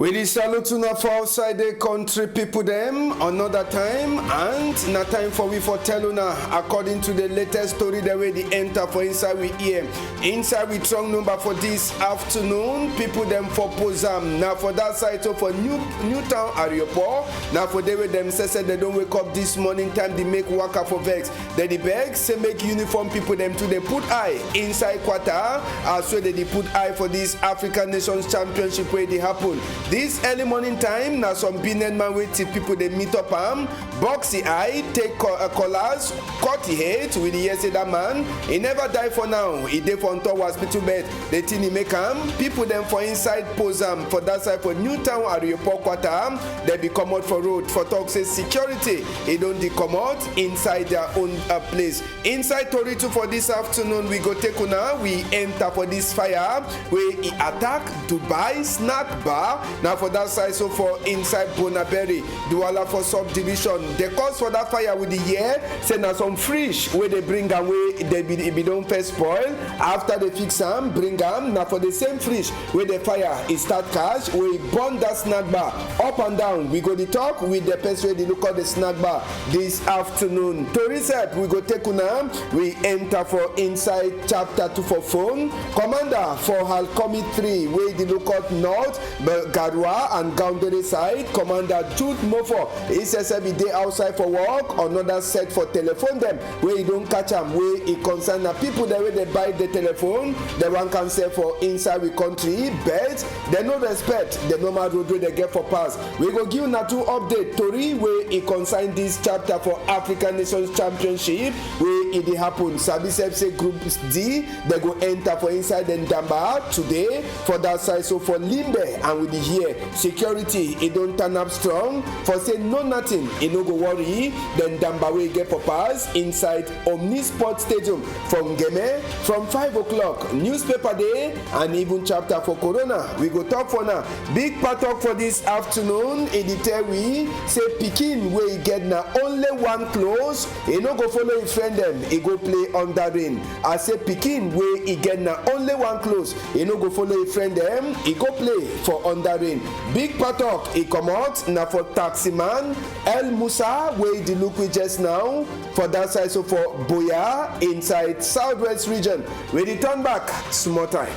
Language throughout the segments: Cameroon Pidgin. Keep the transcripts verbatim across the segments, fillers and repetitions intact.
We dey salute una for outside the country people dem another time, and na time for we for tell una according to the latest story dem wey dey enter for inside we ear, inside we trunk number for this afternoon. People dem for Pozam, na for that side so for New New Town Areopo, na for there wey dem say say dem don wake up this morning time dey make waka for vex. Dem dey beg say make uniform people dem too dey put eye inside quarter, as wey dem dey put eye for this African Nations Championship wey dey happen. This early morning time, na some business man wey thief people dey meet up am, box e eye, take co- uh, collars, cut e head. We dey hear say that man, e never die for now, e dey for on top hospital bed. The thing e make am, people dem for inside Pozam for that side for New Town Areopo quarter, dem be comot for road for talk say security e don dey comot inside their own uh, place. Inside tori too for this afternoon, we go take una, we enter for this fire wey e attack Dubai snack bar. Na for that side so for inside Bonaberi, Douala for subdivision. The cause for that fire we dey hear say na some fridge wey dey bring am wey dey be, e be don first spoil. After dem fix am, bring am, na for the same fridge wey the fire e start catch, wey e burn that snack bar up and down. We go dey talk with the person wey dey look all the snack bar this afternoon. Tori sef, we go take una, we enter for inside chapter two for phone. Commander for Halkomi three, wey dey look out north, but Garwa and Gaundere side, Commander Jude Mofo, e say say be dey outside for work, another set for telephone dem wey e don catch am, wey e concern na people dem wey dey buy the telephone, dem wan come sell for inside we country, but dem no respect the normal road wey dem get for pass. We go give una two update tori wey e concern this chapter for African Nations Championship wey e dey happen. Sabi sef say Group D, dem go enter for inside the Ndamba today for that side. So for Limbe, and we dey hear security e don turn up strong for say no nothing e no go worry the Ndamba wey e get for pass inside Omni Sport Stadium for Ngeme from five o'clock. Newspaper dey and even chapter for Corona. We go talk for now. Big part talk for this afternoon, e dey tell we say pikin wey e get na only one clothes, e no go follow e friend dem, e go play under rain. I say pikin wey e get na only one clothes, e no go follow e friend dem, e go play for under rain. Big part talk e comot na for taxi man El Musa wey dey look we just now for that side so for Boya inside Southwest region. We dey turn back small time.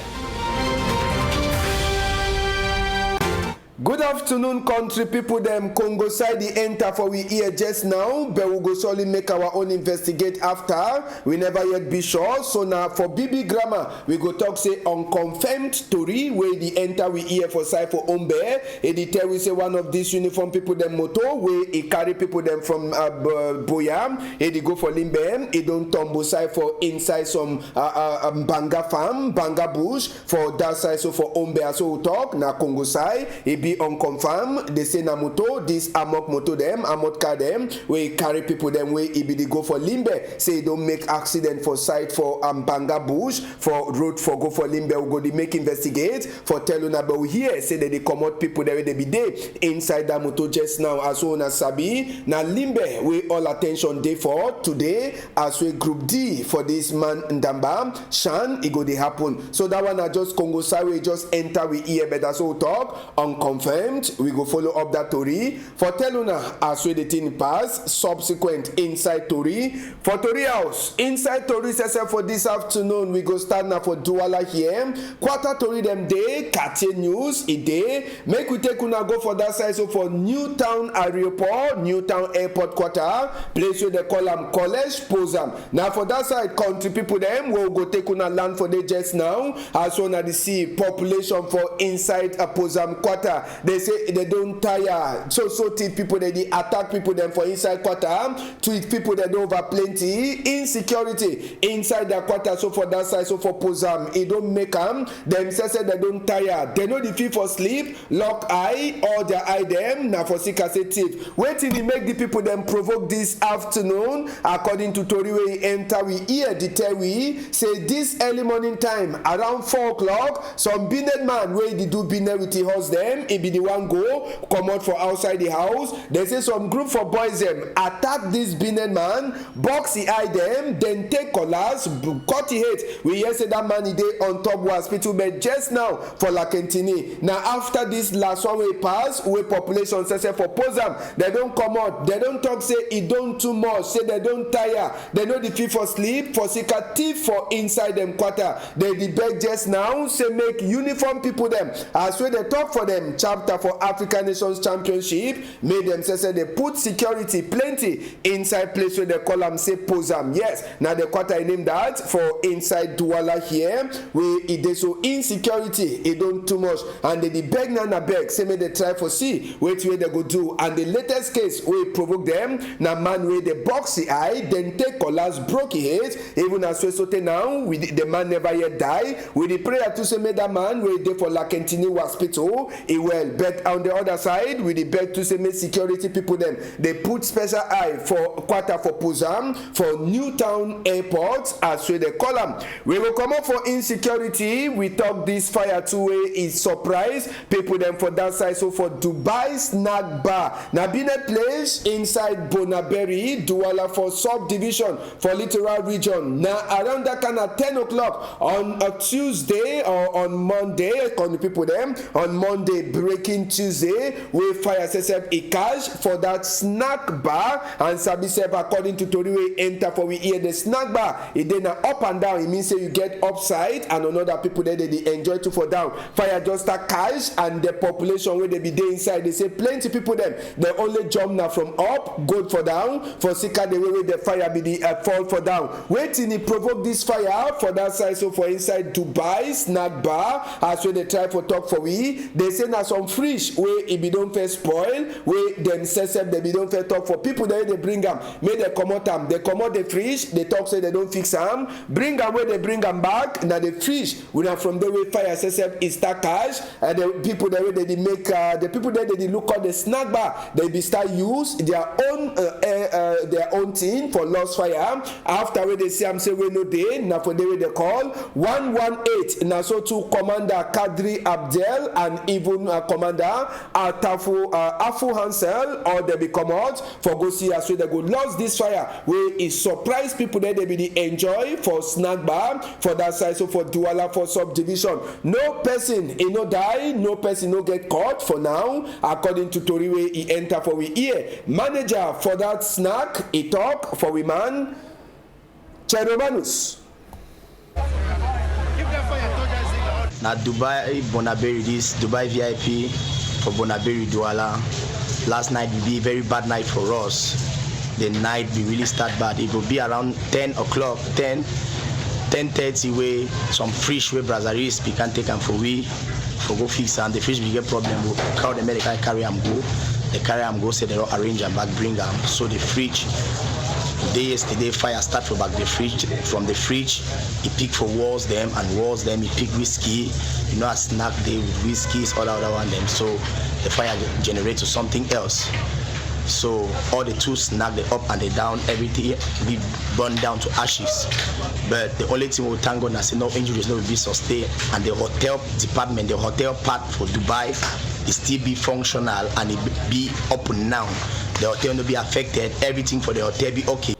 Good afternoon, country people dem. Congo side dey enter for we ear just now, but we go surely make our own investigate after. We never yet be sure, so na for B B grammar we go talk say unconfirmed tori wey dey enter we ear for side for Ombe. E dey tell we say one of these uniform people dem motor wey e carry people dem from uh, B- Boya, e dey go for Limbe, e don tumble side for inside some uh, uh, um, banga farm, banga bush for that side. So for Ombe, as we talk, na Congo side, e be unconfirmed. They say na motor, this amok motor dem, amok car dem, wey carry people dem wey e be dey go for Limbe. Say e don make accident for side for um, banga bush for road for go for Limbe. We go dey make investigate for tell una, but we hear say dem dey comot people dem wey dey be dey inside that motor just now. As we una sabi, na Limbe wey all attention dey for today. As we Group D for this man Ndamba Shan, e go dey happen. So that one na just Congo side wey just enter we ear, but as we talk, unconfirmed. We go follow up that tori for tell una as wey the thing pass subsequent inside tori. For tori house, inside tori sese for this afternoon, we go start na for Douala here. Quarter tori dem dey, quartier news e dey. Make we take una go for that side, so for New Town Areoport, New Town Airport quarter, place wey dem call am College Pozam. Na for that side, country people dem wey go take una land for dey just now. As una dey see, population for inside Pozam quarter, dem say dem don tire. So so thief people dem dey attack people dem for inside quarter. Thief people dem don over plenty. Insecurity inside their quarter. So for that side, so for Pozam, e don make am. Dem say say dem don tire. Dem no dey fit for sleep. Lock eye, all their eye dem na for see cassette tape. Wetin dey make the people dem provoke this afternoon? According to tori wey enter we ear, dey tell we say this early morning time around four o'clock, some business man wey dey do business with him horse dem, e be the one go comot for outside the house. Dem say some group for boys dem attack this business man, box e eye dem, then take cutlass, cut yi head. We hear say that man e dey on top hospital bed just now for Lakentini. Na after this last one wey pass, wey population say say for Pozam, dem don comot. Dem don talk say e don too much, say dem don tire. Dem no dey fit for sleep, for sika thief for inside dem quarter. Dem dey beg just now say make uniform people dem, as wey dem talk for dem chapter for African Nations Championship, make dem say say dem put security plenty inside place wey dem call am say Pozam. Yes, na the quarter e name that for inside Douala here, wey e dey so insecurity e don too much, and dem dey beg na na beg say make dem try for see wetin wey dem go do. And the latest case wey provoke dem na man wey dem box yi eye, then take cutlass broke yi head. Even as wey sotey now, we the man never yet die. We dey pray too say make that man wey dey for Lakentini hospital e well. But on the other side, we dey beg too say make security people dem dey put special eye for quarter for Pozam for New Town Airport, as wey dem call am. We go comot for insecurity. We talk this fire too wey e surprise people dem for that side. So for Dubai Snack Bar, na business place inside Bonaberi, Douala for subdivision for Littoral Region. Na around that kind of ten o'clock on a Tuesday or on Monday, country people dem, on Monday, breaking Tuesday, wey fire sef sef e catch for that snack bar. And sabi sef, according to tori wey enter for we ear, the snack bar e dey na up and down. E mean say you get upside and another people dem dey dey enjoy too for down. Fire just start catch, and the population wey dey be dey inside, dey say plenty people dem dey only jump na from up go for down, for sika the way wey the fire be the, uh, fall for down. Wetin e provoke this fire for that side? So for inside Dubai Snack Bar, as wey dem try for talk for we, dey say na some fridge wey e be don first spoil, wey dem sef sef dem be don first talk for people dem wey dey bring am, make dem comot am. Dem comot the fridge, dem talk say dem don fix am, bring am, wey dem bring am back, na the fridge, we na from there wey fire sef sef e start catch. Uh, the people dem wey dey dey make, uh, the people dem dey dey look all the snack bar, dem be start use their own, uh, eh, uh, their own thing for lost fire. After wey dem see am say wey no dey, na for there wey dem call one one eight. Na so too Commander Kadri Abdel and even, uh, Commander Atafu, uh, Afu Hansel, all dem be comot for go see as wey dem go lost this fire wey e surprise people dem dey be dey enjoy for snack bar for that side. So for Douala for subdivision, no person e no die, no person no get caught for now, according to tori wey e enter for we ear. Manager for that snack e talk for we man Cheromanus. Na Dubai Bonaberi this, Dubai V I P for Bonaberi Douala. Last night be be very bad night for us. The night be really start bad. E go be around ten o'clock, ten, ten thirty wey some fridge wey Brazzaris be can take am for we for go fix am. The fridge be get problem. We call dem make dem carry am go. Dem carry am go, say dem don arrange am back, bring am. So the fridge dey yesterday, fire start for back the fridge. From the fridge, e pick for walls dem and walls dem, e pick whiskey. You know as snack dey with whiskeys, all that other one dem. So the fire generate to something else. So all the two snack, the up and the down, everything be burn down to ashes. But the only thing we thank God na say no injuries no be sustained, and the hotel department, the hotel part for Dubai, e still be functional and e be open now. The hotel no be affected. Everything for the hotel be okay.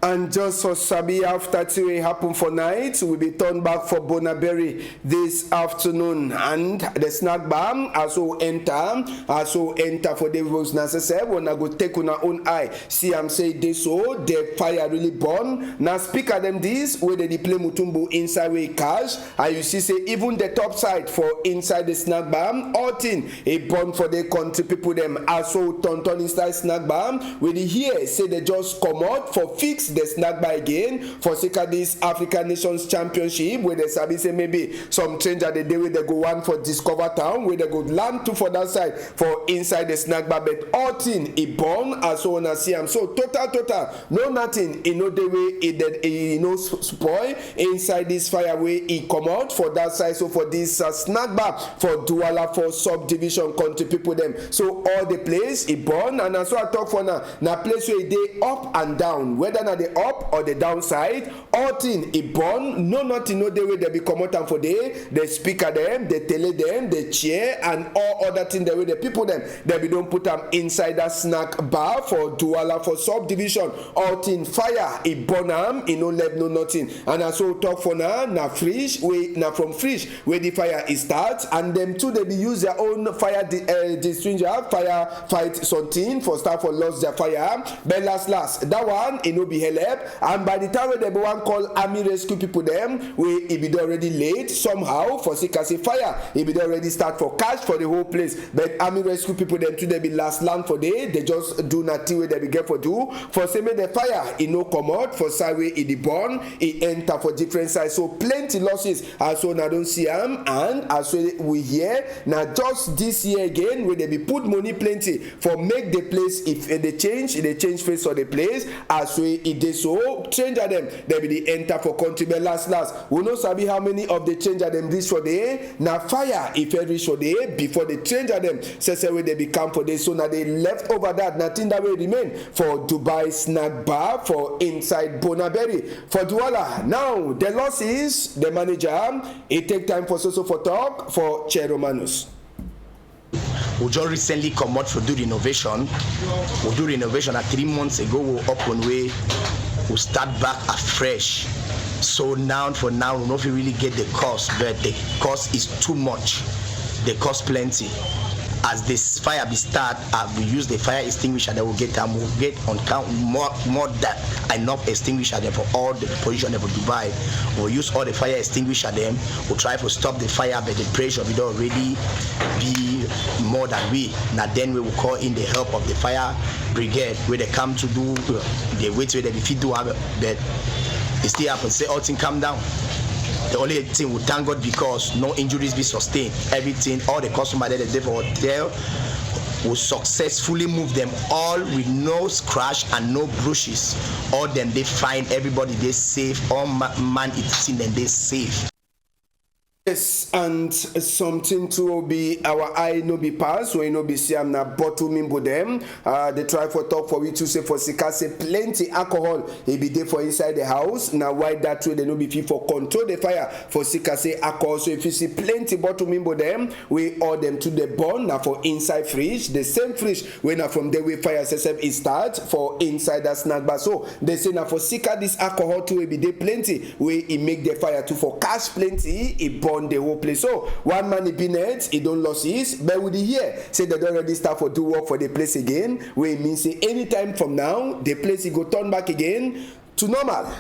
And just for sabi, after thing wey happen for night, we be turn back for Bonaberi this afternoon, and the snack bar, as we enter, as we enter for the roads, na sef sef, una go take una own eye see am say dey so the fire really burn. Na speaker dem this wey dey dey play mutumbu inside wey e catch, and you see say even the top side for inside the snack bar, all thing e burn for the country people dem. As we turn turn inside snack bar, we dey hear say dem just comot for fix the snack bar again for sake of this African Nations Championship, wey dem sabi say maybe some change dey dey wey dem go want for discover town, wey dem go land too for that side for inside the snack bar. But all thing e burn, as we una see am so, total total, no nothing e no dey wey e dey, e no s- spoil inside this fire wey e comot for that side. So for this, uh, snack bar for Douala for subdivision, country people dem. So all the place e burn, and as we I talk for now, na place wey e dey up and down. Whether na the up or the downside, all thing e burn, no nothing no dey wey dem be comot am for dey, the speaker dem, the tele dem, the chair and all other thing dem wey the people dem, dem be don put am inside that snack bar for Douala for subdivision. All thing fire, e burn am, e no left no nothing. And as we talk for now, na fridge wey, na from fridge wey the fire e start, and dem too dey be use their own fire di-, eh, extinguisher, fire fight something for start for lost their fire. But last last, that one e no be help. And by the time wey dem be wan call army rescue people dem, wey e be don already late somehow for see say fire e be don already start for catch for the whole place. But army rescue people dem too dey be last land for dey. Dem just do na thing wey dem be get for do for say make the fire e no comot for side wey e dey burn, e enter for different side. So plenty losses as una don see am, and as we, we hear, na just this year again wey dem be put money plenty for make the place, if e dey change, e dey change face for the place. As wey e dey so, stranger dem, dem be dey enter for country. But last last, we no sabi how many of the stranger dem reach for dey. Na fire e first reach for dey before the stranger dem, sese wey dem be come for dey. So na the leftover that, na thing that wey remain for Dubai Snack Bar for inside Bonaberi for Douala. Now, the losses, the manager, e take time for so so for talk for Cheromanus. We just recently comot for do renovation. We do renovation na three months ago. We open, we, we start back afresh. So now, for now, we no fit really get the cost, but the cost is too much. The cost plenty. As this fire be start, uh, we use the fire extinguisher that we get, and we get on count more, more than enough extinguisher dem for all the position dem for Dubai. We use all the fire extinguisher dem. We try for stop the fire, but the pressure be don already be more than we. Na then we will call in the help of the fire brigade, wey dem come to do, uh, the wait wey dem be fit do am, but e still happen say all thing calm down. The only thing we thank God because no injuries be sustained. Everything, all the customer dem dey for hotel, we successfully move them all with no scratch and no bruises. All dem dey fine, everybody dey safe, all ma-, man eating dem dey safe. Yes, and something too be our eye no be pass, wey no be see am na bottle mimbo dem. Uh, dey try for talk for we too say for see say plenty alcohol e be dey for inside the house. Na why that way dem no be fit for control the fire for see say alcohol. So if you see plenty bottle mimbo dem, wey all dem too dey burn, na for inside fridge, the same fridge wey na from there wey fire sesef e start for inside that snack bar. So dem say na for see this alcohol too wey be dey plenty, wey e make the fire too for catch plenty, e burn the whole place. So one man e be net, e don loss his, but we dey hear say dem don already start for do work for the place again, wey e mean say anytime from now, the place e go turn back again to normal.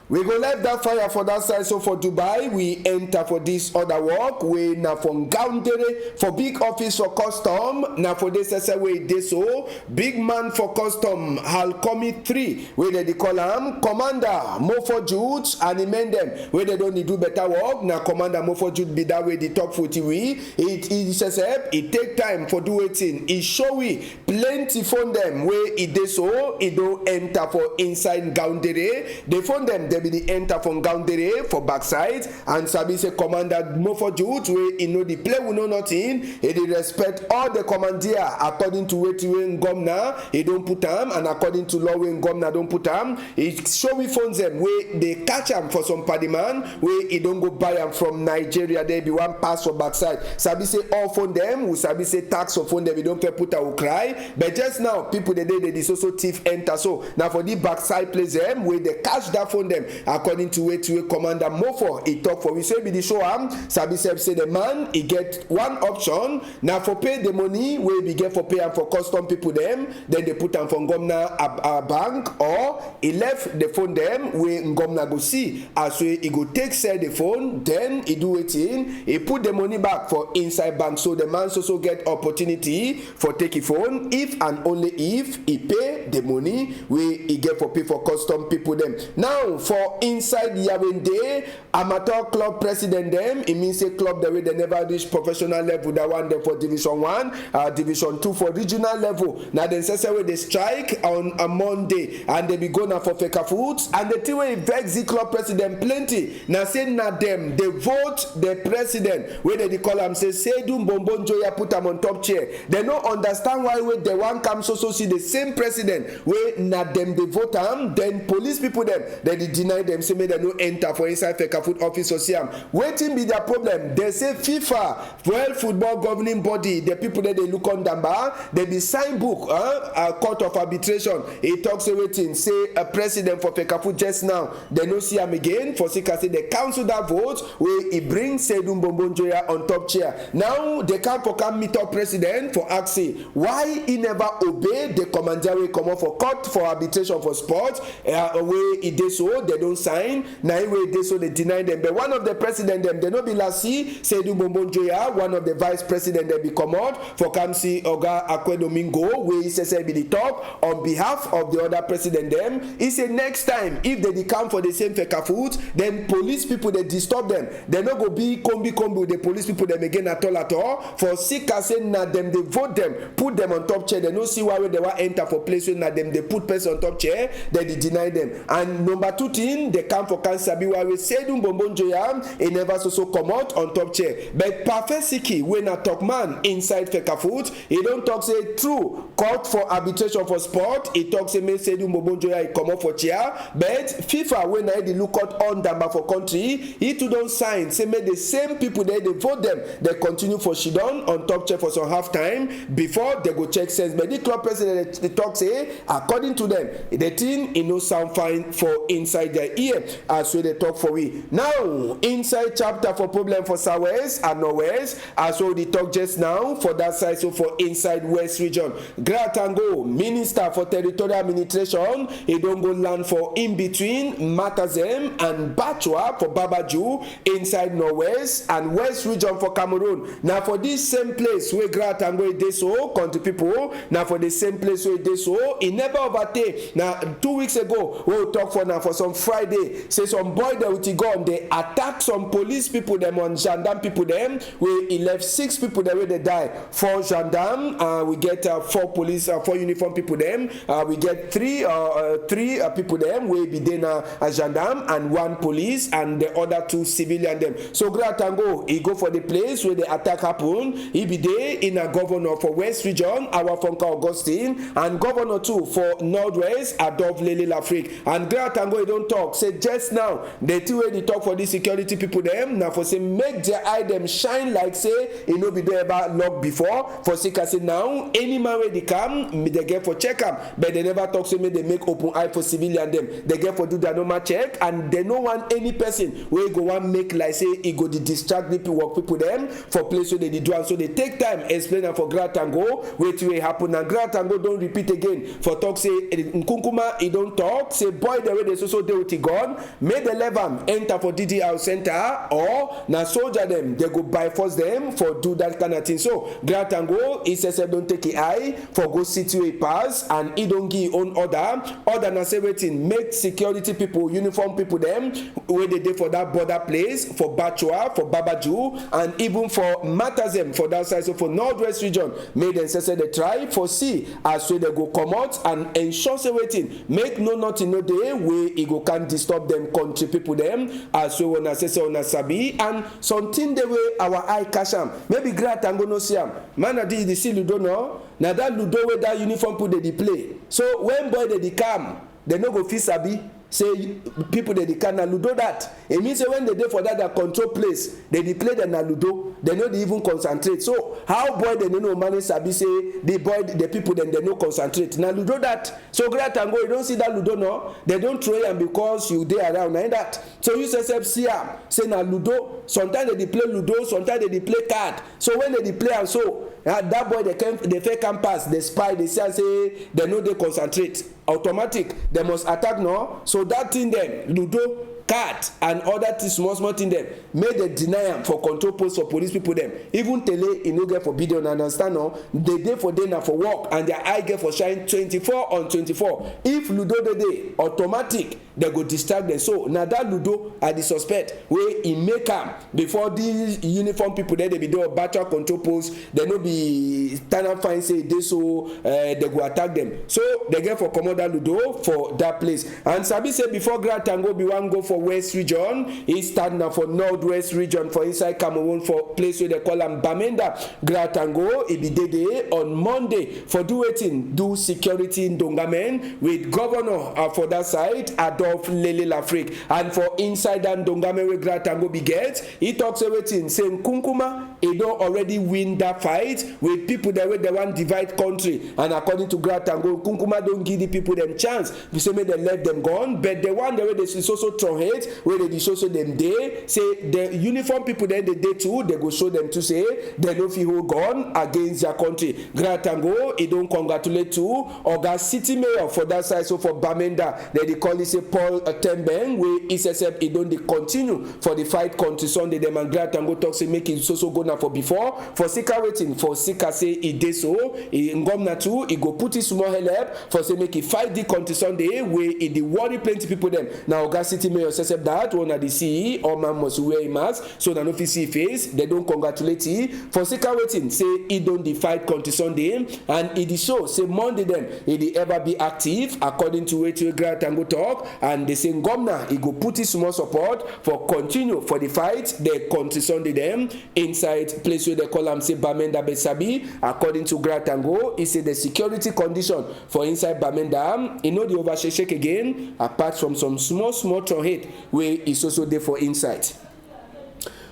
We go left that fire for that side. So for Dubai, we enter for this other work wey na for Ngaoundere, for big office for custom. Na for this side wey e dey so, big man for custom, Halkomi three, wey dem dey call am Commander Mofo Jude and e men dem, wey dem don dey do better work. Na Commander Mofo Jude be that wey dey talk for we. E, e sesef, e take time for do wetin? E show we plenty phone dem wey e dey so, e don enter for inside Ngaoundere. The phone dem, dem be dey enter for Ngaoundere for backside, and sabi say Commander Mofo Jude wey e no dey play with no nothing, e dey respect all the commandia according to wetin wey Ngomna e don put am, and according to law wey Ngomna don put am. E show we phones dem wey dey catch am for some padi man wey e don go buy am from Nigeria. There be one pass for backside. Sabi say all phone dem, we sabi say tax for phone dem, e don fair put am, we cry. But just now, people dey dey dey so so thief enter. So na for the backside place dem wey dey catch that phone dem. According to wetin wey Commander Mofo e talk for we, so e be dey show am. Sabi sef say the man e get one option, na for pay the money wey e be get for pay am for custom people dem, then dey put am for Ngomna a, a bank, or e left the phone dem wey Ngomna go see as wey e go take sell the phone, then e do wetin? E put the money back for inside bank. So the man so so get opportunity for take e phone if and only if e pay the money wey e get for pay for custom people dem. Now for for inside Yaoundé. Amateur club president dem, e mean say club dem wey dem never reach professional level, that one dem for Division One, uh, Division Two for regional level. Na dem sese wey dey strike on a Monday, and dem be go na for Fecafoot. And the thing wey e vex the club president plenty na say na dem dey vote the president wey dem dey call am say Seydou Mbombo Njoya put am on top chair. Dem no understand why wey dem wan come so so see the same president wey na dem dey vote am, then police people dem, dem dey deny dem, say make dem no enter for inside Fecafoot office or see am. Wetin be their problem? Dem say FIFA, World Football Governing Body, the people that dey look on Damba, dem be sign book, uh, a court of arbitration. E talk say wetin? Say a president for Fecafoot just now, dem no see am again, for sake say dem cancel that vote wey e bring Seydou Mbombo Njoya on top chair. Now dem come for come meet up president for ask say why e never obey the commandeer wey comot for court for arbitration for sport, uh, wey e dey so, dem don sign. Na e wey e dey so dey deny dem. But one of the president dem, dem no be last see, Seydou Mbombo Njoya, one of the vice president dem be comot for come see Oga Akwe Domingo, wey e say say be the top on behalf of the other president dem. E say next time, if dem dey come for the same Fecafoot, then police people dey disturb dem. Dem no go be kombi kombi with the police people dem again at all at all. For sake say na dem dey vote dem, put dem on top chair. Dem no see why wey dem wan enter for place wey na dem dey put person on top chair. Dem dey deny dem. And number two thing, dem come for come sabi why wey Seydou Mbombo Njoya, e never so so comot on top chair. But Parfait Siki, wey na talk man inside Fecafoot, e don talk say true, court for arbitration for sport, e talk say make Seydou Mbombo Njoya e comot for chair, but FIFA, wey na e dey look out on Damba for country, e too don sign say make the same people dem dey vote dem, dem continue for shidon on top chair for some half time before dem go check sense. But the club president dey talk say, according to dem, the thing e no sound fine for inside their ear, as wey dem talk for we. Now, inside chapter for problem for Southwest and Northwest, as wey we dey talk just now for that side, so for inside West region, Gratango, Minister for Territorial Administration, e don go land for in between Matazem and Batwa for Babaju inside Northwest and West region for Cameroon. Na for this same place wey Gratango e dey so, country people, na for the same place wey e dey so. E never overtake. Na two weeks ago wey we talk for, na for some Friday, say some boy dem with e gun dey attack some police people dem and gendarme people dem, wey e left six people dem wey dey die. Four gendarme, uh, we get, uh, four police, uh, four uniform people dem. Uh, we get three, uh, uh, three, uh, people dem wey be dey na, uh, gendarme and one police and the other two civilian dem. So Gratango, e go for the place wey the attack happen. E be dey in a governor for West region, Awa Fonka Augustine, and governor too for Northwest, Adolphe Lele Lafrique. And Gratango, e don talk say just now, the thing wey dey talk for the security people dem, na for say make their eye dem shine like say e no be don ever lock before. For sake say now, any man wey dey come, make dem get for check am. But dem never talk say make dem make open eye for civilian dem. Dem get for do their normal check, and dem no want any person wey go wan make like say e go dey distract the pe-, work people dem for place wey dem dey do am. So dem take time explain am for Gratango wetin wey happen. And Gratango don repeat again for talk say, eh, Nkunkuma, e don talk say boy dem wey dey so so dey with e gun, make dem leave am enter for D D R center, or na soldier dem, dem go by force dem for do that kind of thing. So Gratango, e sef sef don take e eye for go city wey e pass, and e don give e own order. Order na say wetin? Make security people, uniform people dem wey dey dey for that border place, for Batwa, for Babaju, and even for Matazem for that side, so for Northwest region, make dem sef sef dey try for see as wey dem go comot and ensure say wetin? Make no nothing no dey wey e go can disturb dem country people dem, as wey una sef sef una sabi. And something dey wey our eye catch am. Maybe Gratango no see am. Man, na the, the see Ludo, no? Na that Ludo wey that uniform people dey dey play. So when boy dey dey come, dem no go fit sabi say people dey dey come. Na Ludo that. E mean say when dem dey for that their control place, dem dey play dem na Ludo. Dem no dey even concentrate. So how boy dem no know manage sabi say the boy, the people dem, dem no concentrate? Na Ludo that. So Gratango, you don see that Ludo, no? Dem don throw am because you dey around. Na that. So you sef sef see am say na Ludo. Sometimes dem dey play Ludo, sometimes dem dey play card. So when dem dey play am so, ah, that boy, dem can, dem fit come pass, dem spy, dem see am say dem no dey concentrate. Automatic, dem must attack, no? So that thing dem, Ludo, card, and other thing, small small thing dem, make dem deny am for control post for police people dem. Even tele, e no get for be there, una understand, no? Dem dey for there na for work, and their eye get for shine twenty-four on twenty-four. If Ludo dey dey, automatic, dem go distract dem. So na that ludo I dey suspect wey e make am before these uniform people dem dey be dey battery control post. Dem no be stand am fine say e dey so uh, dem go attack dem. So dem get for comot that ludo for that place. And sabi say before Grand Tango be wan go for West Region, e start na for Northwest Region for inside Cameroon for place wey dem call am Bamenda. Grand Tango e be dey dey on Monday for do wetin? Do security ndongamen with governor uh, for that side, Adolphe Lele Lafrique. And for inside that ndongamen wey Grand Tango be get, e talk say wetin? Say Nkunkuma e don already win that fight with people dem wey dem wan divide country. And according to Grand Tango, Nkunkuma don give the people dem chance be say make dem let dem gone, but the one dem wey dey see so so strong hate wey dey dey show say dem dey say the uniform people dem dey dey too, dem go show dem too say dem no fit hold gun against their country. Grand Tango e don congratulate too oga city mayor for that side, so for Bamenda dem dey call it say Paul uh, Tembeng wey e sef e don dey continue for the fight country Sunday dem. And Grand Tango talk say make e so so go na for before for sika wetin? For sika say e dey so e ngomna too e go put e small help for say make e fight the country Sunday wey e dey worry plenty people dem. Na oga city mayor sef that one na dey see all man must wear e mask so na no fit see e face. Dem don congratulate e for sika wetin? Say e don dey fight country Sunday and e dey show say Monday dem e dey ever be active according to wetin Grand Tango talk. And dey say ngomna e go put e small support for continue for the fight the country Sunday dem inside place wey dem call am say Bamenda, but sabi according to Grand Tango e say the security condition for inside Bamenda e no dey over shake shake again apart from some small small strong hate wey e so so dey for inside.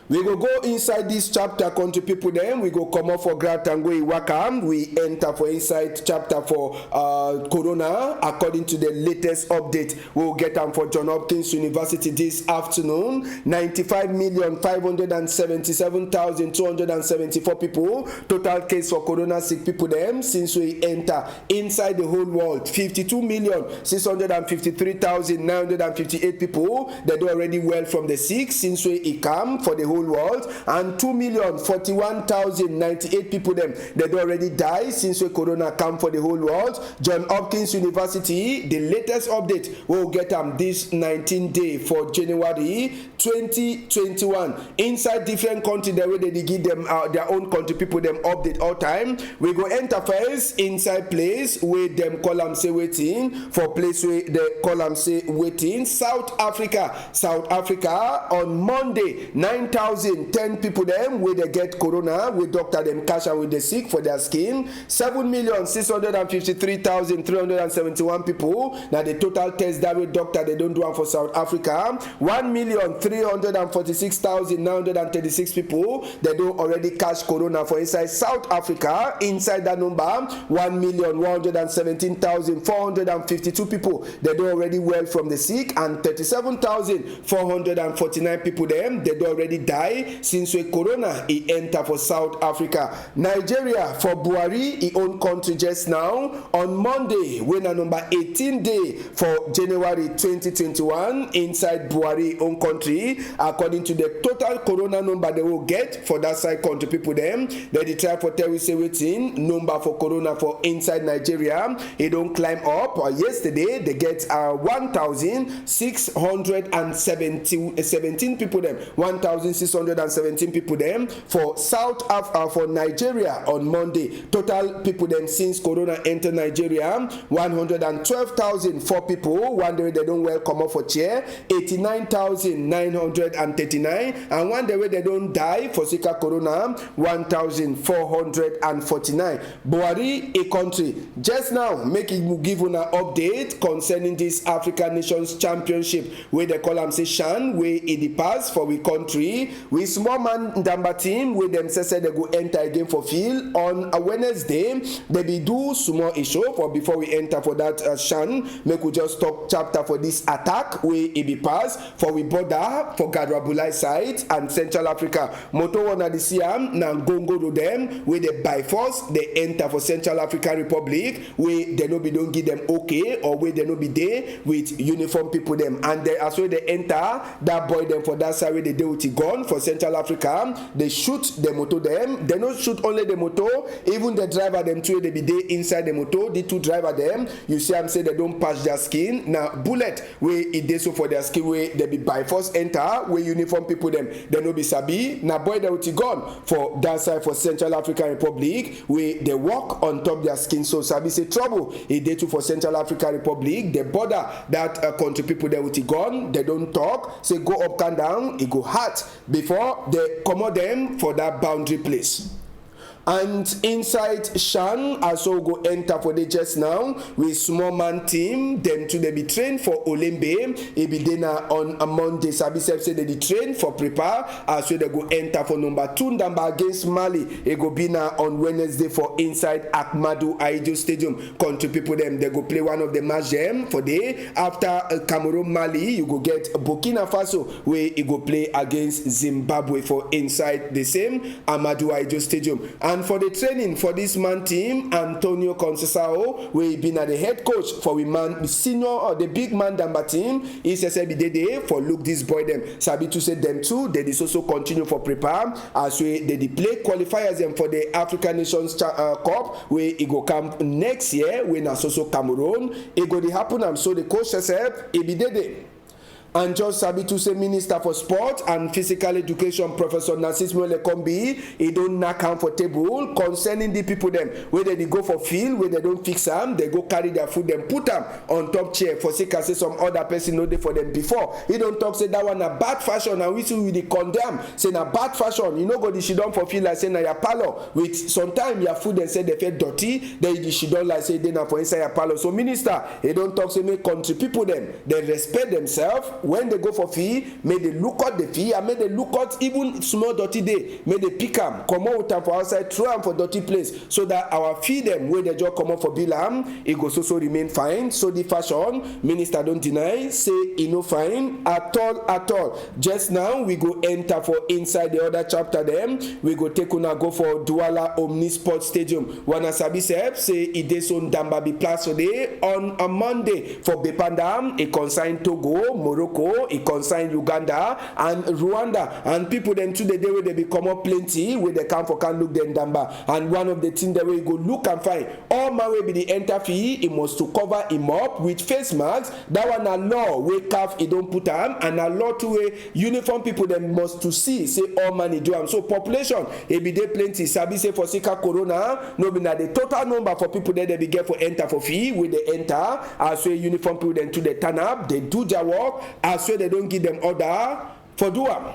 We go go inside this chapter, country people dem. We go comot for Grand Tango e waka. We enter for inside chapter for uh, Corona, according to the latest update. We will get am for John Hopkins University this afternoon. Ninety-five million five hundred and seventy-seven thousand two hundred and seventy-four people. Total case for Corona sick people dem since we enter inside the whole world, fifty-two million six hundred and fifty-three thousand nine hundred and fifty-eight people dem don already well from the sick since wey e come for the whole world, and two million forty-one thousand ninety-eight people dem dem don already die since wey corona come for the whole world. John Hopkins University, the latest update wey we get am this nineteen day for January twenty twenty-one. Inside different country dem wey dey dey give dem uh, their own country people dem update all time. We go enter first inside place wey dem call am say wetin, for place wey dem call am say wetin, South Africa. South Africa on Monday, nine thousand ten people dem wey dey get corona, wey doctor dem catch am wey dey sick for their skin. Seven million six hundred and fifty-three thousand three hundred and seventy-one people na the total test that wey doctor dem don do am for South Africa. One million three hundred and forty-six thousand nine hundred and thirty-six people dem don already catch corona for inside South Africa. Inside that number, one million one hundred and seventeen thousand four hundred and fifty-two people dem don already well from the sick, and thirty-seven thousand four hundred and forty-nine people dem dem don already die since wey corona e enter for South Africa. Nigeria, for Buhari e own country just now, on Monday wey na number eighteen day for January twenty twenty-one, inside Buhari e own country, according to the total corona number dem wey we get for that side country people dem, dem dey try for tell we say wetin number for corona for inside Nigeria e don climb up. Uh, yesterday dem get uh, one thousand six hundred and seventy, seventeen people dem, one thousand six hundred and seventeen people dem for South Af uh, for Nigeria on Monday. Total people dem since corona enter Nigeria, one hundred and twelve thousand four people. One day wey dem don well comot for chair, eighty-nine thousand nine hundred and thirty-nine, and one day wey dem don die for sake of corona, one thousand four hundred and forty-nine. Buhari e country just now make e give una update concerning this African Nations Championship wey dem call am say CHAN, wey e dey pass for we country. We small man Ndamba team wey dem say say dem go enter again for field on a Wednesday. Dem be do small e show for before we enter for that uh, CHAN. Make we just talk chapter for this attack wey e be pass for we border for Gadra Bulai side and Central Africa. Motor wey una dey see am na ngongoro dem wey dey by force dey enter for Central African Republic, wey dem no be don give dem okay or wey dem no be dey with uniform people dem. And dem, as wey dem enter, that boy dem for that side wey dey dey with e gun for Central Africa, dey shoot the motor dem. Dem no shoot only the motor, even the driver dem too, dey be dey inside the motor. The two driver dem, you see am say dem don patch their skin. Na bullet wey e dey so for their skin wey dem be by force enter, wey uniform people dem, dem no be sabi. Na boy dem with e gun for that side for Central African Republic, wey dey walk on top their skin. So sabi say trouble e dey too for Central African Republic. The border that, uh, country people dem with e gun, dem don talk say go up, come down, e go hard before dem comot dem for that boundary place. And inside Shan, as we go enter for the just now, with small man team, dem too dey be train for Olembe. E be dey na on a Monday. Sabi sef say dem dey train for prepare as wey dem go enter for number two ndamba against Mali. E go be na on Wednesday for inside Ahmadu Ahidjo Stadium. Country people dem, dem go play one of the match dem for the after, uh, Cameroon Mali, you go get Burkina Faso wey e go play against Zimbabwe for inside the same Ahmadu Ahidjo Stadium. And for the training for this man team, Antonio Conceição, wey e be na the head coach for we man senior or the big man ndamba team, e sef be dey dey for look this boy dem. Sabi too say dem too, dem dey so so continue for prepare as wey dem dey play qualifiers dem for the African Nations Cha-, uh, Cup wey e go come next year, wey na so so Cameroon. E go dey happen am so the coach sef e be dey dey. And just sabi too say Minister for Sport and Physical Education, Professor Narcisse Moué Lekombi, e don knack am for table concerning the people dem wey dem dey go for field, wey dem don fix am, dem go carry their foot dem put am on top chair for sake say some other person no dey for dem before. E don talk say that one na bad fashion, and we too we dey condemn say na bad fashion. You no go dey sidon for field like say na your parlour. With sometime your foot dem sef dey feel dirty, then you dey sidon like say e dey na for inside your parlour. So minister, e don talk say make country people dem, dem respect themselves when dem go for field, make dem look out the field, and make dem look out even small dirty dey, make dem pick am, comot with am for outside, throw am for dirty place, so that our field dem wey dem just comot for build am, e go so so remain fine. So the fashion, minister don deny say e no fine at all, at all. Just now, we go enter for inside the other chapter dem. We go take una go for Douala Omnisport Stadium. Una sabi sef say e dey so ndamba be place today on a Monday for Bepanda. E concern Togo, Morocco, e concern Uganda and Rwanda. And people dem too dey dey wey dem be comot plenty, wey dem come for come look the ndamba. And one of the things dem wey you go look and find, all man wey be dey enter field, e must to cover him up with face mask. That one na law wey CAF e don put am, and na law too wey uniform people dem must to see say all man e do am. So population e be dey plenty. Sabi say for sake corona, no be na the total number for people dem dem be get for enter for field wey dem enter. As wey uniform people dem too dey turn up, dey do their work as wey dem don give dem order for do am.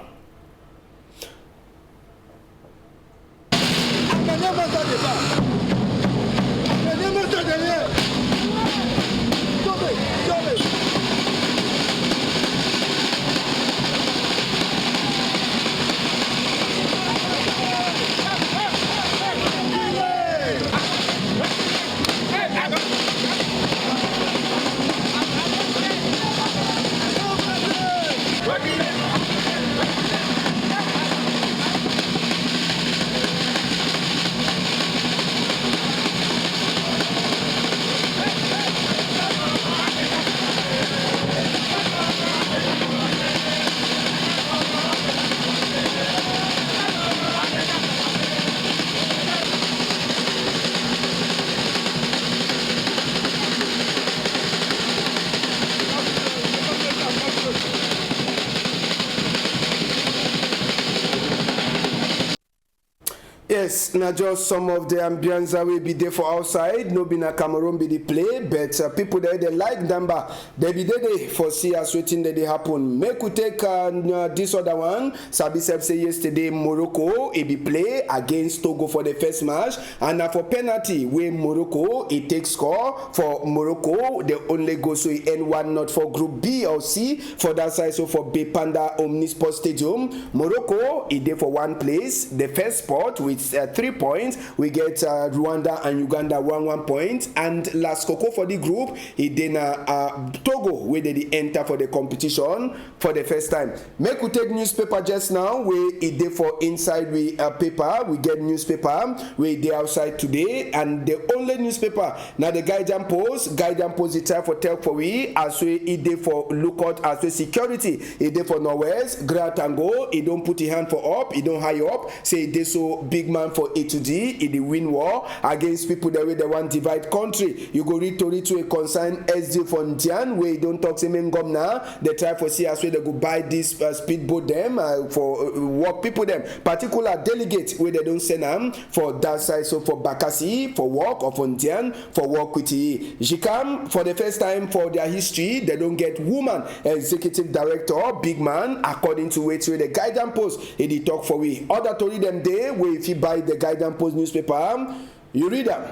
Yes, na just some of the ambiance wey be dey for outside. No be na Cameroon be the play, but, uh, people there, dem like ndamba. Dem be dey dey for see as wetin dey dey happen. Make we take, uh, n-, uh, this other one. Sabi sef say yesterday Morocco e be play against Togo for the first match, and na for penalty wey Morocco e take score for Morocco. The only goal so e end one not for Group B or C for that side. So for Bepanda Omnisport Stadium, Morocco e dey for one place, the first spot with uh, three points. We get, uh, Rwanda and Uganda one one point. And last koko for the group, e dey na, uh, Togo, wey dey dey enter for the competition for the first time. Make we take newspaper just now, wey e dey for inside we, uh, paper. We get newspaper wey dey outside today, and the only newspaper na the Guardian Post. Guardian Post dey try for tell for we as wey e dey for lookout, as wey security e dey for Northwest. Great Tango, e don put e hand for up, e don high up, say e dey so big man for A to D, e dey win war against people dem wey dem wan divide country. You go read tori too wey concern S D for Ndian, wey e don talk say make governor dey try for see as wey dem go buy this, uh, speedboat dem, uh, for, uh, work people dem, particular delegate wey dem don send am for that side, so for Bakassi for work, or for Ndian for work with yi. JICAM, for the first time for their history, dem don get woman executive director, big man, according to wetin wey the Guardian Post e dey talk for we. Other tori dem dey wey fit buy the Guardian Post newspaper, you read am.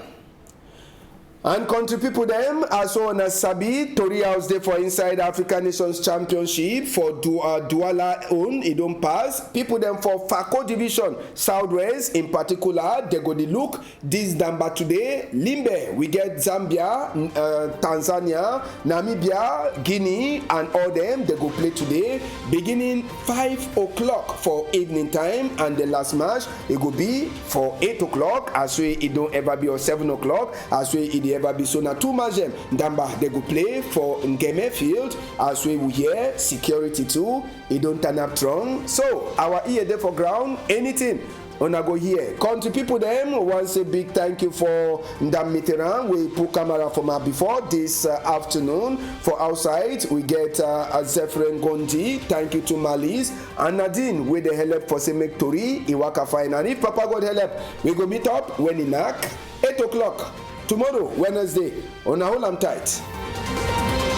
And country people dem, as una sabi, tori house dey for inside African Nations Championship for Du-, uh, Douala own, e don pass. People dem for Fako Division, Southwest in particular, dem go dey look this number today. Limbe, we get Zambia, n-, uh, Tanzania, Namibia, Guinea, and all dem, dem go play today, beginning five o'clock for evening time, and the last match, e go be for eight o'clock, as wey e don ever be, or seven o'clock, as wey e dey ever be. So na two match dem, Ndamba, dem go play for Ngeme Field, as wey we hear, security too, e don turn up strong. So, our ear dey for ground, anything una go hear. Country people dem, we wan say big thank you for Ndam Mitterrand, wey put camera for ma before this, uh, afternoon. For outside, we get, uh, Zephyrin Gondi. Thank you to Malis and Nadine, wey dey help for say make tori e waka fine. And if Papa God help, we go meet up when e knack eight o'clock tomorrow, Wednesday. Una hold am tight.